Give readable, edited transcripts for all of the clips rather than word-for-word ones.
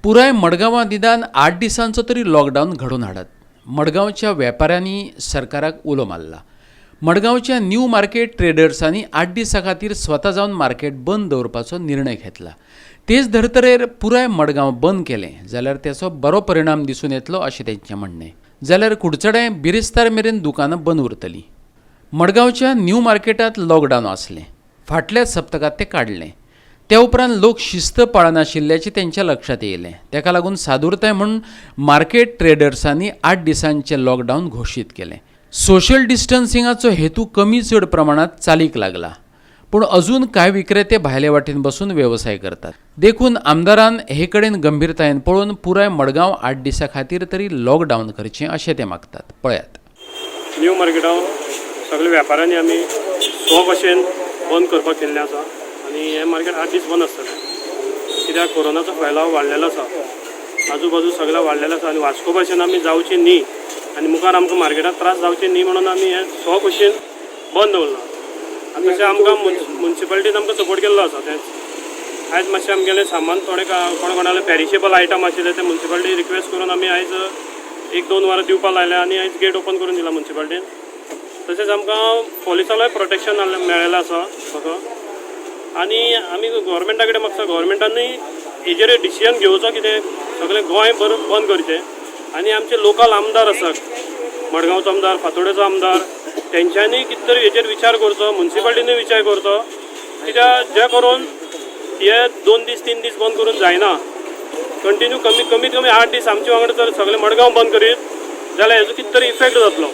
पुराय मडगांवां निदान 8 दिसांचो तरी लॉकडावन घडोवन हाडात. मडगांवच्या वेपाऱ्यांनी सरकाराक उलो मारला. मडगांवच्या न्यू मार्केट ट्रेडर्सांनी 8 दिसां खातीर स्वता जावन मार्केट बंद दवरपाचो निर्णय घेतला. तेच धर्तरेर पुराय मडगांव बंद केलें जाल्यार तेचो बरो परिणाम दिसून येतलो अशें तेंचें म्हणणें. जाल्यार कुडचडें बिरेस्तार मेरेन दुकानां बंद उरतलीं. मडगांवच्या न्यू मार्केटांत लॉकडावन आसलें. फाटल्या सप्तकांत तें काडलें. त्या उपरांत लोक शिस्त पाळनाशिल्ल्याचें तेंच्या लक्षांत येयलें. तेका लागून सादुरताय म्हूण मार्केट ट्रेडर्सांनी 8 दिसांचें लॉकडावन घोशीत केलें. सोशल डिस्टन्सिंगाचो हेतू कमी चड प्रमाणांत चालीक लागला, पूण अजून कांय विक्रेते भायले वाटेन बसून वेवसाय करतात. देखून आमदारान हे कडेन गंभीरतायेन पळोवन पुराय मडगांव 8 दिसां खातीर तरी लॉकडावन करचें अशें ते मागतात. पळयात. न्यू मार्केटान सगळे वेपाऱ्यांनी आमी स्व भशेन बंद करपाक केल्लें आसा आनी हें मार्केट 8 दीस बंद आसतलें, कित्याक कोरोनाचो फैलाव वाडलेलो आसा, आजू बाजू सगळें वाडलेलो आसा आनी वास्को भशेन आमी जावची न्ही आनी मुखार आमकां मार्केटात त्रास जावचे न्ही म्हणून आमी हें स्व खोशयेन बंद दवरलां. आनी तशें आमकां मुन्सिपालिटीन आमकां सपोर्ट केल्लो आसा. तेंच आयज मातशें आमगेलें सामान थोडें कोण कोणालें पेरिशेबल आयटम आशिल्लें, तें मुन्सिपालिटी रिक्वेस्ट करून आमी आयज एक दोन वरां दिवपाक लायलें आनी आयज गेट ओपन करून दिला मुन्सिपालिटीन. तशेंच आमकां पोलिसालोय प्रोटेक्शन मेळ्ळेलें आसा म्हाका. आनी आमी गोवोरमेंटा कडेन मागता, गोवोरमेंटानूय हेजेर डिसिजन घेवचो कितें सगळें गोंय बंद करचें. आनी आमचे लोकल आमदार आसात, मडगांवचो आमदार, फातोडेचो आमदार, तेंच्यांनी कितें तरी हेजेर विचार करचो, मुन्सिपालिटीनूय विचार करचो, कित्याक जे करून हे 2 दीस 3 दीस बंद करून जायना. कंटिन्यू कमी कमीत कमी 8 दीस आमचे वांगडा जर सगळें मडगांव बंद करीत जाल्यार हेजो कितें तरी इफेक्ट जातलो.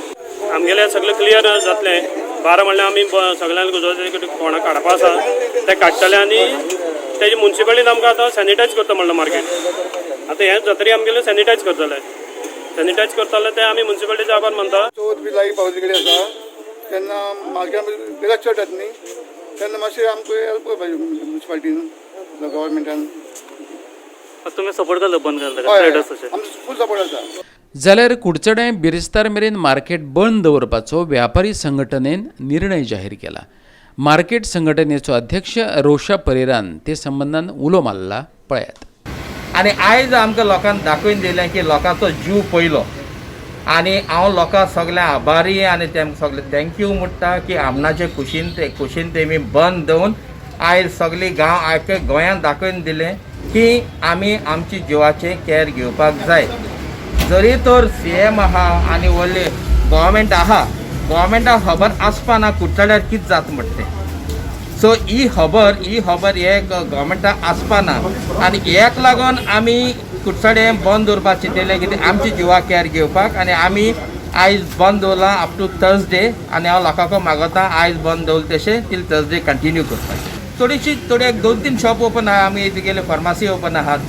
आमगेलें सगळें क्लियर जातलें. 12 म्हणल्यार आमी सगळ्यांक कोणाक काडपा आसा ते काडटले आनी तेजी मुन्सिपालिटीन आमकां आतां सॅनिटायज करता म्हणलां मार्केट. आतां हें जातरी आमगेलें सॅनिटायज करतले, सॅनिटायज करतले, ते आमी मुन्सिपालिटीचे आभार मानता. चवथ बी लागीं पावली कडेन आसा तेन्ना मार्केटान गिरायक चड येता न्ही, तेन्ना मातशें आमकां हेल्प करपाक मुन्सिपालिटीन, गव्हर्मेंटान. तुमी सपोर्ट करता बंद करता हय. ट्रेडर्साचे? आमचो फूल सपोर्ट आसा. जाल्यार कुडचडें बिरेस्तार मेरेन मार्केट बंद दवरपाचो व्यापारी संघटनेन निर्णय जाहीर केला. मार्केट संघटनेचो अध्यक्ष रोशा परेरान ते संबंदान उलो मारला. पळयात. आनी आयज आमकां लोकांक दाखोवन दिलें की लोकांचो जीव पयलो आनी हांव लोकांक सगळ्यांक आभारी आनी तेमकां सगळें thank you म्हणटा की आमनाचे खुशीन ते खुशीन तेमी बंद दवरून आयज सगळी गांव आख्या गोंयांत दाखोवन दिलें की आमी आमची जिवाचें कॅर घेवपाक जाय. जरी तर सीएम आहा आनी व्हडले गोवोरमेंट आहा, गोवोरमेंटाक खबर आसपा ना कुडचड्यार कितें जाता म्हणटा तें. सो ही खबर हे गव्हर्मेंटाक आसपा ना आनी हेक लागून आमी कुडचडे बंद दवरपाक चिंतलें, कितें आमची जिवा कॅर घेवपाक. आनी आमी आयज बंद दवरलां अप टू थर्सडे. आनी हांव लोकांक मागता, आयज बंद दवरलें तशें तील थर्सडे कंटिन्यू करपाचें. थोडीशी थोडे एक दोन तीन शॉप ओपन आहा. आमी तुगेले फार्मासी ओपन आहात,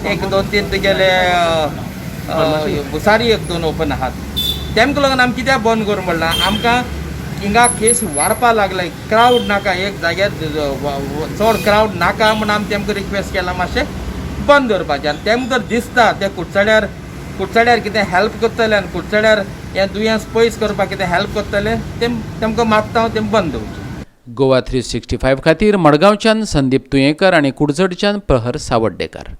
एक दोन तीन तुगेले भुसारी एक दोन ओपन आहात. तेमकां लागून आमी कित्याक बंद करूं म्हणलां, आमकां हिंगा केस वाडपा लागले, क्रावड नाका, एक जाग्यार चड क्रावड नाका म्हूण आमी तेमकां रिक्वेस्ट केला मातशें बंद दवरपाचें. आनी तेमकां जर दिसता ते कुडचड्यार कितें हेल्प करतले आनी कुडचड्यार हें दुयेंस पयस करपाक कितें हेल्प करतले, तेम तेमकां मागता हांव तें बंद दवरचें. गोवा 365 खातीर मडगांवच्यान संदीप तुयेंकर आनी कुडचडच्यान प्रहर सावड्डेकर.